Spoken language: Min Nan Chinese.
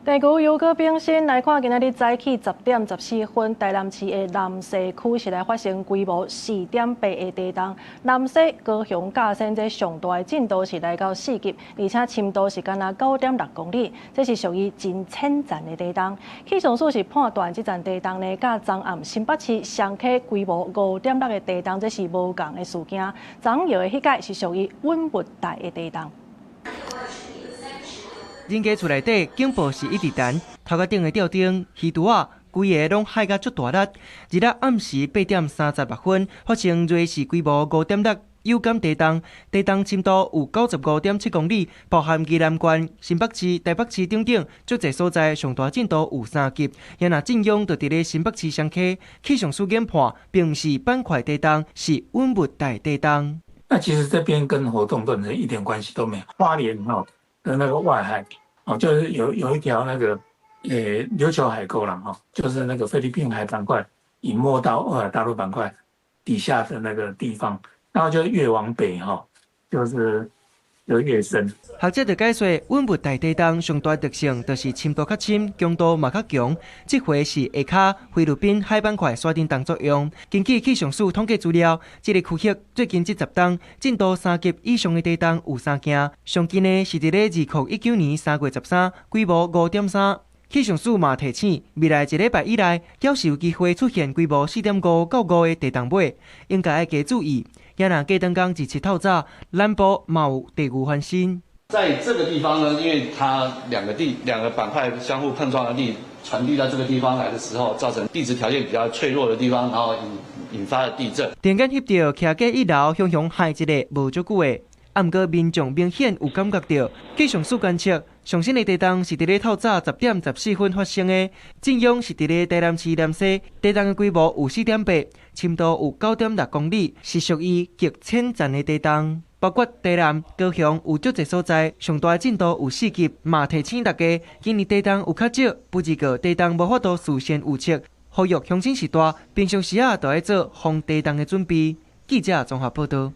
地球又閣變身來看，今仔日早起10點14分，台南市的南勢區是來發生規模4.8的地動。南勢、高雄、甲仙這上大的震度是來到4級，而且深度是干焦9.6公里，這是屬於真淺層的地動。氣象署是判斷這層地動呢，佮昨暗新北市雙溪規模5.6的地動，這是無仝的事件。昨昏的彼個是屬於穩物帶的地動。人家厝內底警報是一直彈，頭殼頂的吊燈、魚櫥仔，規个攏害甲足大力。二日暗時8點36分發生芮氏規模5.6有感地動，地動深度有95.7公里，包含宜蘭縣、新北市、台北市等等，足濟所在上大震度有3級。也若震央就佇咧新北市雙溪，氣象署研判，並毋是板塊地動，是穩物帶地動。那其實這邊跟活動斷層一點關係都沒有。花蓮吼的那個外海，哦，就是有一條那個琉球海溝啦，吼，就是那個菲律賓海板塊隱沒到歐亞大陸板塊底下的那個地方，然後就越往北哈，就是就越深。學者就解說，穩物帶地動上大特性就是深度較深，強度嘛較強。這回是下跤菲律賓海板塊刷振動作用。根據氣象署統計資料，這个區域最近這10冬震度3級以上的地動有三件，上近的是佇咧2019年3月13，規模5.3。氣象署嘛提醒，未來一禮拜以內，猶是有機會出現規模4.5到5的地動尾，應該愛加注意。也若過轉工27透早，南部嘛有地牛翻身。在這個地方呢，因為它兩個板塊相互碰撞的力傳遞到這個地方來的時候，造成地質條件比較脆弱的地方，然後引發了地震。電眼翕著，徛過一樓雄雄害一个無足久的，啊，毋過民眾明顯有感覺著，氣象署觀測，上新的地動是佇咧透早10點14分發生的，震央是佇咧台南市南勢，地動的規模有4.8，深度有9.6公里，是屬於極淺層的地動。包括台南、高雄有足濟所在，上大震度有4級，嘛提醒大家，今年地動有較少，不過地動無法度事先預測，呼籲鄉親序大，平常時仔就愛做防地動的準備。記者綜合報導。